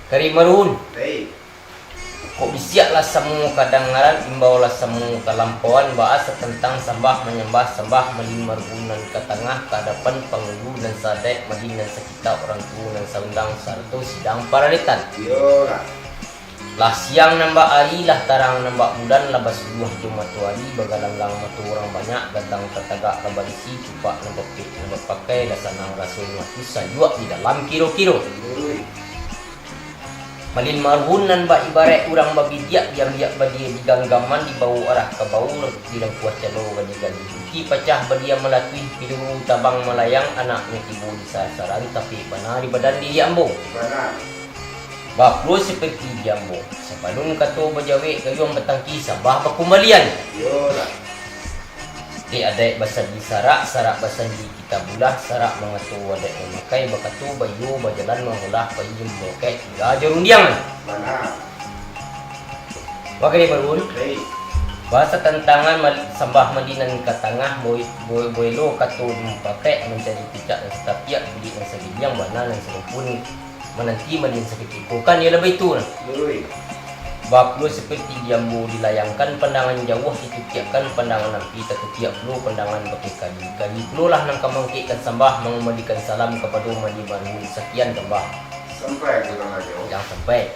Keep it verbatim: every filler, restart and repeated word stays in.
Kari Marhun. Hei. Kok bisiak lah samo kadangaran, imbau lah samo talampauan, baa satantang sambah manyambah, sambah malin Marhun nan ka tangah, ka adapan pangulu nan saadaik, malin nan sakitab, urang tuo nan saundang, sarato sidang pararitan. Iyolah. Lah siang nan bak ari, lah tarang nan bak bulan, lah basuluah jo matoari, bagalanggang mato urang banyak, gadang tatagak lah barisi, cupak nan bapek nan bapakai, lah sanang rasonyo ati, sajuak di dalam kiro-kiro. Ui. Malin Marhun nan bak ibaraik urang babidiak, diambiak badia di ganggaman, dibawo arah ka bawah, dirangkuah calo gali-gali. Uki pacah badia malatuih, piluru tabang malayang, anaknyo tibo di sasaran, tapi bana di badan diri ambo. Bana. Bapulo saparti di ambo, sabalun kato bajawek, gayuang batangki, sambah bakumbalian. Iyolah. Dek adaik basandi sarak, sarak basandi kitabullah, sarak mangato adaik mamakai, bakato baiyo bajalan, mangolah payi mambukaik, tigo jo rundiangan. Bana. Wah, Kari Marhun. Hei. Baa satantangan mal-, sambah malin nan ka tangah, boi-, boi-, boelo kato mupakaik, mancari picak nan satapiak, bulik nan sagiliang, bana nan sarumpun, mananti malin sakutiko, kan iyo lah baitu nah. Ui. Bapulo saparti di ambo dilayangkan, pandangan jauah ditutiakkan, pandangan ampia tatutiak pulo, pandangan bakeh kali. Kali pulolah nan ka mangkekkan sambah, mangumbalikan salam kapado Malin Marhun. Sakian sambah. Sampai, Tuan Rajo. Jan sampai.